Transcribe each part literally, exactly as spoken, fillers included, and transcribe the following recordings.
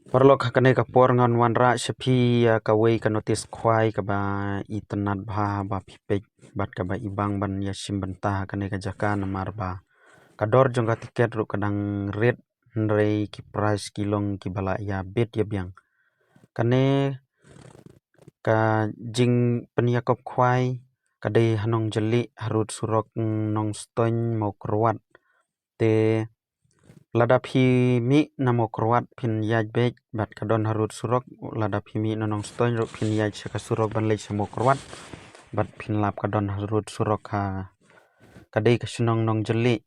Paralok, ha kane ka por ngan wanrah sha phi ïa kawei ka notis khwai kaba itynnad bha ba phi peit bad kaba ibang ban ïashim bynta ha kane ka jaka namar ba ka dor jong ka tiket ruh ka dang rit, hynrei ki prize ki long kiba la ïabit ïabiang. Kane ka jingpynïakop khwai ka dei ha Nongjylli, harud surok Nongstoiñ Mawkyrwat. Te lada phi mih na Mawkyrwat phin ïaid beit bad ka don harud surok, lada phi mih na Nongstoiñ ruh phin ïaid sha ka surok ban leit sha Mawkyrwat bad phin lap ka don harud surok ha ka dei ka shnong Nongjylli.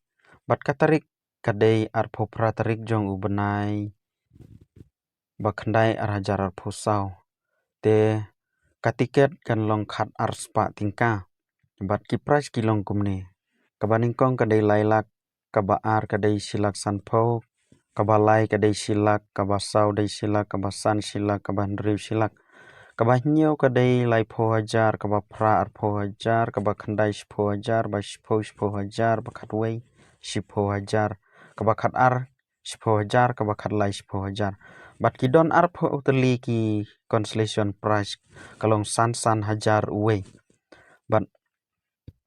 Bad ka tarik ka dei arphew phra tarik jong u bnai ba khyndai ar hajar arphew saw. Te ka tiket kan long khat ar spah tyngka. Bad ki prize ki long kumne. Kaba nyngkong ka dei lai lak, kaba ar ka dei shi lak sanphew, kaba lai ka dei shi lak, kaba saw dei shi lak, kaba san shi lak, kaba hynriew shi lak. Kaba hynñiew ka dei laiphew hajar, kaba phra arphew hajar, kaba khyndai shiphew hajar, ba shiphew shiphew hajar, ba khatwei shiphew hajar, kaba khatar shiphew hajar, kaba khatlai shiphew hajar. Bad ki don arphew tylli ki consolation prize, ka long san san hajar uwei. Bad,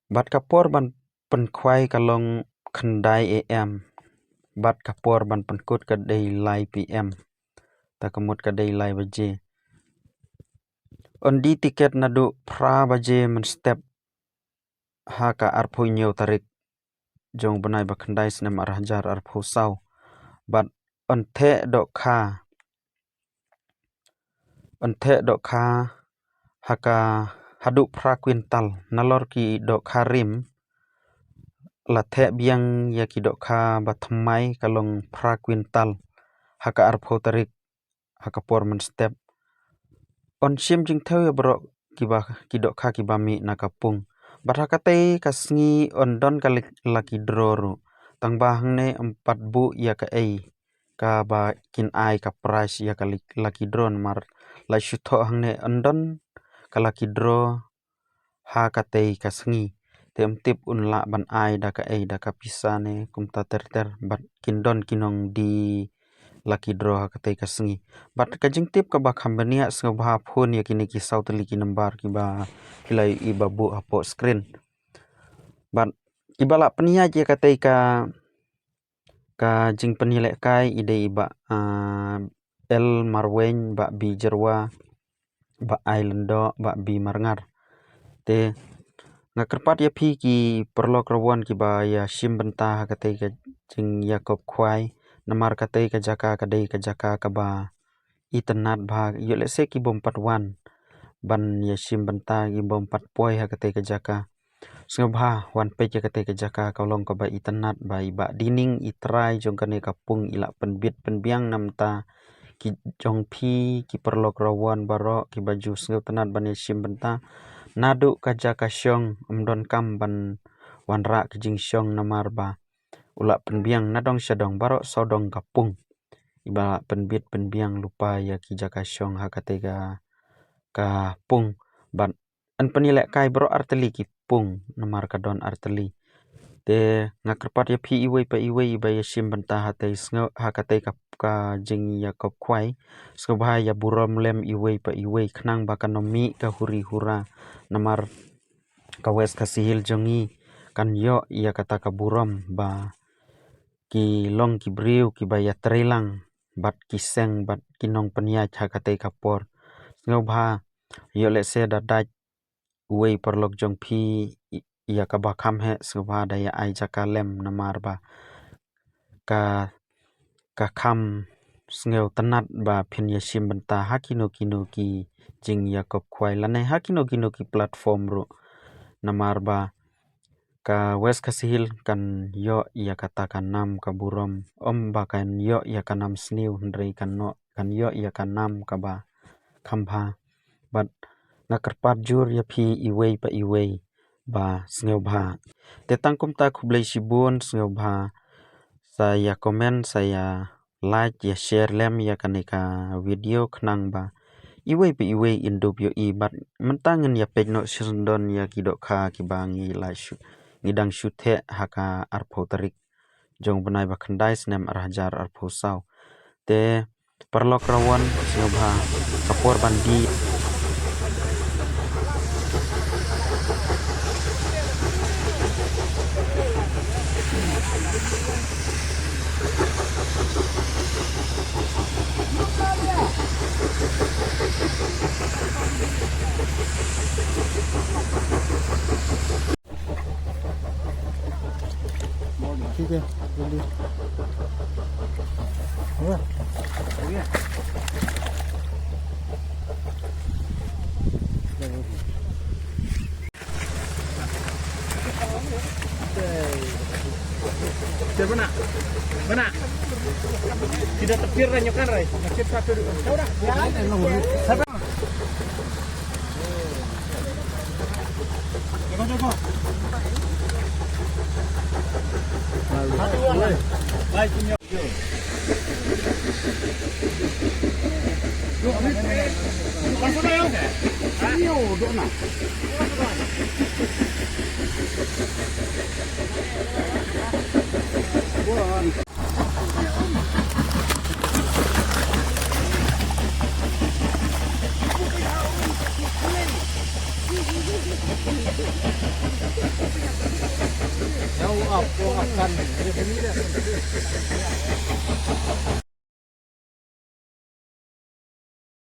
bad ka por ban pynkhwai ka long khyndai A M. Bad ka por ban pynkut ka dei lai P M. Ta ka mut ka dei lai baje. Yn die tiket naduh phra baje mynstep ha ka arphew hynñiew tarik jong u bnai ba khyndai snem ar hajar arphew saw. Bad yn theh dohkha, yn theh dohkha ha ka haduh phra kwintal, nalor ki dohkha rim la theh biang ïa ki dohkha ba thymmai ka long phra kwintal ha ka arphew tarik ha ka por mynstep. Yn shim jingthew ïa baroh kiba, ki dohkha kiba mih na ka pung. Bad ha katei ka sngi yn don ka lucky draw ruh. Tang ba hangne ym pat buh ïa kaei kaba kin ai ka prize ïa ka lucky draw namar la shu thoh hangne yn don ka lucky draw ha katei ka sngi. Te ym tip un lah ban ai da kaei, da ka pisa ne kumta ter ter, bad kin don ki nongdie lucky draw ha katei ka sngi. Bad ka jingtip kaba kham bniah, sngewbha phone ïa kine ki saw tylli ki number kiba phi la ïohi ba buh hapoh screen. Bad kiba lah pynïaid ïa katei ka ka jingpynïalehkai i dei i Bah, ah, L Marwein, Bah B Jyrwa, Bah Ai Lyngdoh, Bah B Marngar. Te nga kyrpad ïa phi ki paralok rawon kiba ïashim bynta ha katei ka jingïakop khwai, namar katei ka jaka ka dei ka jaka kaba itynnad bha, ïoh lehse ki bym pat wan ban ïashim bynta, ki bym pat poi ha katei ka jaka. Sngewbha wan peit ïa katei ka jaka, ka long kaba itynnad bha. I Bah Dining, i trai jong kane ka pung, i la pynbit pynbiang na ka bynta ki jong phi ki paralok rawon baroh kiba ju sngewtynnad ban ïashim bynta. Naduh ka jaka shong ym donkam ban wanrah ka jingshong namar ba u la pynbiang na dong sha dong, baroh sawdong ka pung. I ba la pynbit pynbiang lypa ïa ki jaka shong ha katei ka, ka pung. Bad yn pynïalehkai baroh artylli ki pung, namar ka don artylli. Te nga kyrpad ïa phi iwei pa iwei iba ïashim bynta ha katei sngew, ha katei ka, ka jingïakop khwai, sngewbha ïaburom lem iwei pa iwei khnang ba kan ym mih ka huri hura, namar ka West Khasi Hills jong ngi kan ïoh ïa kata ka burom ba ki long ki briew kiba ïatreilang bad ki seng bad ki nongpynïaid ha katei ka por. Sngewbha, ïoh lehse da dait uwei paralok jong phi i-, ïa kaba kham heh, sngewbha da ïa ai jaka lem namar ba ka, ka kham sngewtynnad ba phin ïashim bynta ha kino kino ki jingïakop khwai lane ha kino kino ki platform ruh. Namar ba ka West Khasi Hills kan ïoh ïa kata ka nam ka burom, ym ba kan ïoh ïa ka nam sniew, hynrei kan noh, kan ïoh ïa ka nam kaba kham bha. Bad nga kyrpad jur ïa phi iwei pa iwei ba sngewbha. Te tang kumta, khublei shibun, sngewbha sa ïa comment, sa ïa like, ïa share lem ïa kane ka video khnang ba iwei pa iwei in dup ïohi. Bad mynta ngin ïa peit noh shisyndon ïa ki dohkha kiba ngi la shu, ngi dang shu theh ha ka arphew tarik jong u bnai ba khyndai snem ar hajar arphew saw. Te paralok, rawon sngewbha ka por ban die. ठीक है, जल्दी। हो गया? हो गया। Siapa nak? Mana? Kita tepir dan nyokan, Rai. Nasib satu dulu. Siapa?